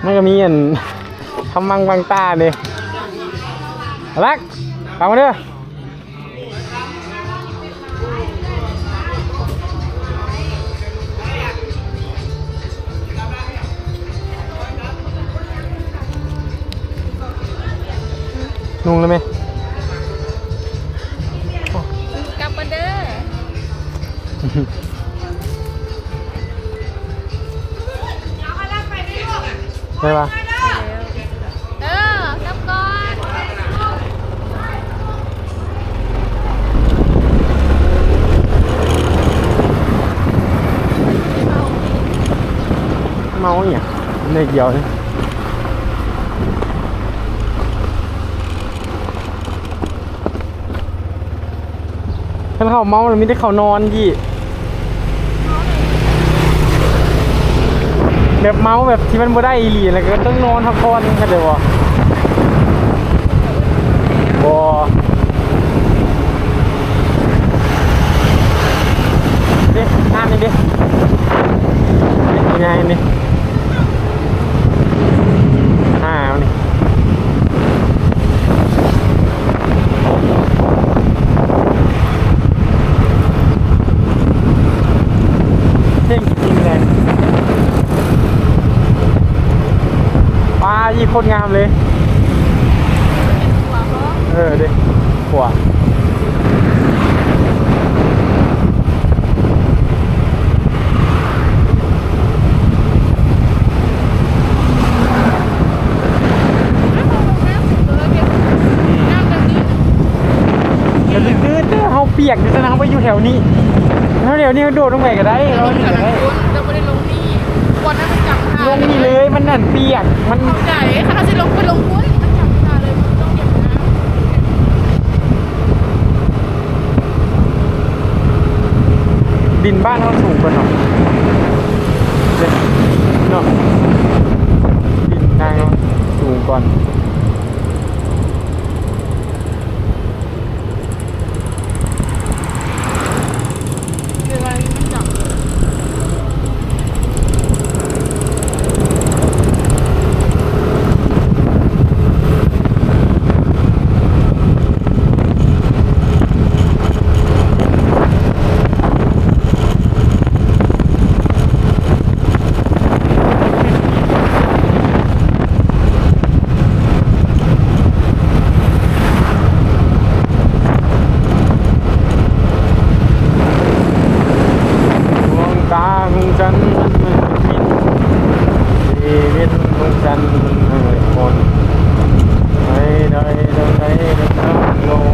ມັນກໍມີອັນ ທຳມັງບັງຕາເດ້. ອາລັກ ຕາມມາເດີ້. ນຸ່ງແລ້ວແມ່. ກັບກັນເດີ້. ໄດ້ປະ? ເອີ ກັບກ່ອນ. ເມົາອີ່ຫຍັງ ໄດ້ດຽວນີ້. ຄັນເຂົາເມົາ ມີແຕ່ເຂົານອນຈີ້ ແບບເມົາແບບທີ່ມັນບໍ່ໄດ້ອີ່ຫຼີ ແລ້ວກໍຕ້ອງນອນພັກຜ່ອນ ເຂົ້າໃຈບໍ່? ບໍ່ ເດ້ ນ້ຳນີ້ເດ້ ນີ້ ນີ້ ນີ້ ອ່າ ນີ້. ເກັ່ງຈິງແຫຼະ. ປາ ອີ່ ໂຄດງາມເລີຍ. ເອີ ເດ້ ຂົວ. ກະຕື້ໆ ເຮົາປຽກຢູ່ຊັ້ນນະ ເຮົາໄປຢູ່ແຖວນີ້ ເຮົາແຖວນີ້ ເຮົາໂດດລົງໄປກະໄດ້ ເຮົາຢູ່ກະໄດ້ ລົງນີ້ເລີຍ ມັນນັ້ນປຽກ ມັນ ເຂົ້າໃຈ ຄັນເຮົາຊິລົງໄປລົງພຸ້ນ ມັນຈຳເວລາເລີຍ ມັນຕ້ອງດຽວນະ. ດິນບ້ານເຮົາສູງກ່ອນເນາະ ເນາະ ດິນທາງເຮົາສູງກ່ອນ. ດວງຕາຂອງສັນມັນມືດມິດ ຊີວິດຂອງສັນມັນມືດມົນ ໄປໃດທາງໃດກໍຕາມໂລກ.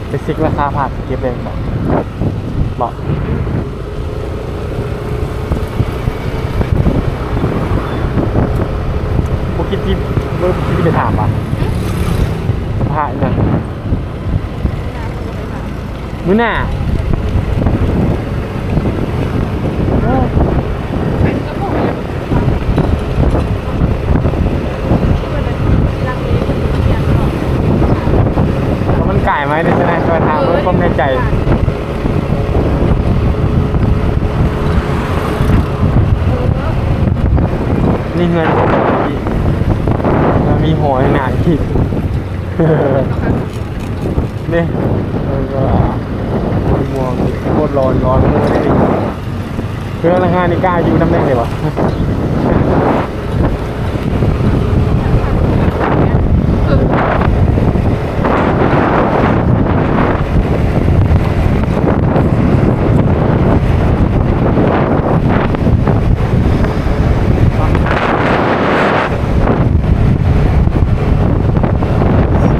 ໄປເຊັກລາຄາຜັກເກັບແລ້ວ ເບາະ ບໍ່ຄິດຊິ ບໍ່ຄິດຊິໄປຖາມວ່າ ພະອີ່ຫຍັງ ມື້ໜ້າ ມັນກາຍມາໄດ້ຈັ່ງໃດ ກໍຖາມເບິ່ງຄວາມໃນໃຈ. ນີ້ເຮືອນ ມີຫໍຂ້າງໜ້າອີກເດ້. ເອີ ກໍມ່ວງ ໂຄດຮ້ອນ ຮ້ອນເລີຍ. ເຮືອນຫຼັງຄານີ້ກ້າຢູ່ນຳໄດ້ເລີຍຫວາ? ເ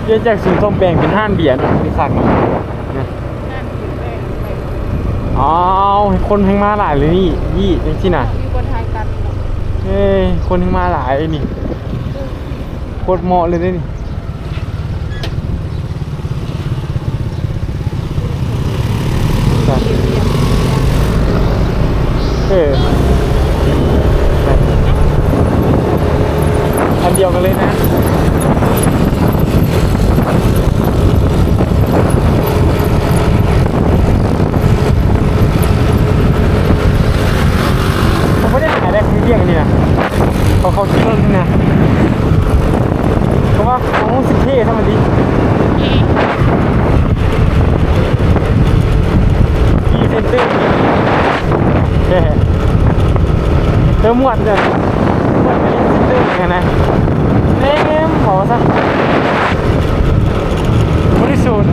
ປ່ຽນຈາກສູນສ້ອມແປງເປັນຮ້ານເບຍເນາະ ຄືຄັກເນາະ. ອ້າວ ຄົນແຮ່ງມາຫຼາຍເລີຍນີ້ ນີ້ ຈັ່ງຊີ້ນະ. ຢູ່ບ່ອນທາງຕັນເນາະ. ເອີ ຄົນແຮ່ງມາຫຼາຍເລີຍນີ້ ໂຄດເໝາະເລີຍເດ້ນີ້. ເອີ ອັນດຽວກັນເລີຍນະ. ເຂົາບໍ່ໄດ້ຂາຍແບບຄືວຽກອັນນີ້ນະ ເຂົາ ເຂົາຂີ່ລົດນີ້ນະ ເພາະວ່າ ໂອ້ ຊິເທ່ຊະມັນດີ. ຂີ່ເຊັນເຕີ ເອີ ໝວດເດີ ໝວດເຊັນເຕີຫັ້ນນະ ແນມເອົາຊະ ບໍລິສຸດ.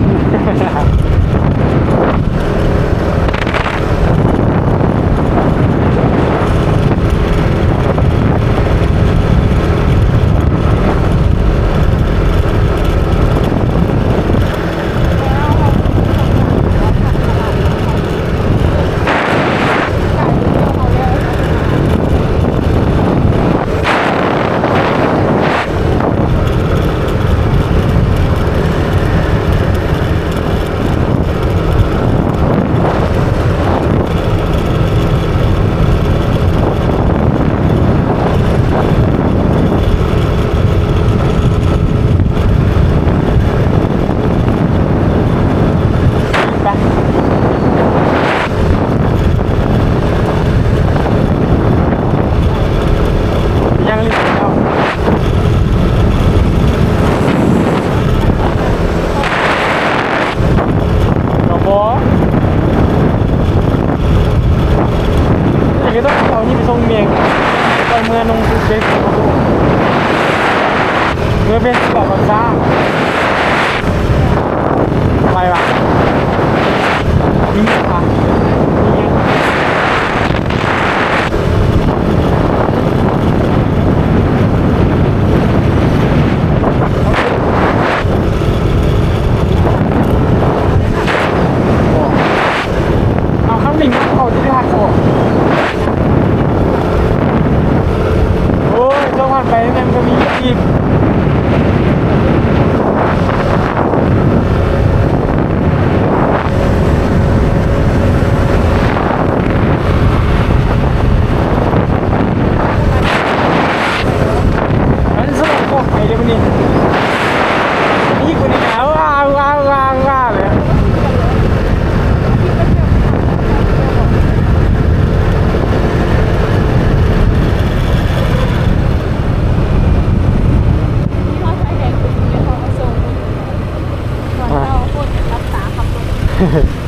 ໄປ ຍັງລີ້ແລ້ວ ກໍບໍ່ ເອີ ກໍຕ້ອງເອົານີ້ໄປສົ່ງແມ່ ກ່ອນເມືອນົງເປັນ ເມືອເປັນ ໄປວະ ມີປະ ມີ ເອົາ ຄັນມີເຂົ້າທີ່ໄດ້ຮັກອອກ ໂອ້ຍ ເຈົ້າຜ່ານໄປແມ່ນກໍມີອີກ. ມັນສະຫຼອງຂອງໄປເດ້ມື້ນີ້ ມີຄົນນີ້ນະ ວ້າວ ວ້າວ ວ້າວ ວ້າວ ເລີຍ. ມີຮອດໄຟແດງ ເປັນເຂົາມາສົ່ງ ຕອນເຊົ້າໂຄດກັບຕາຂັບລົດ.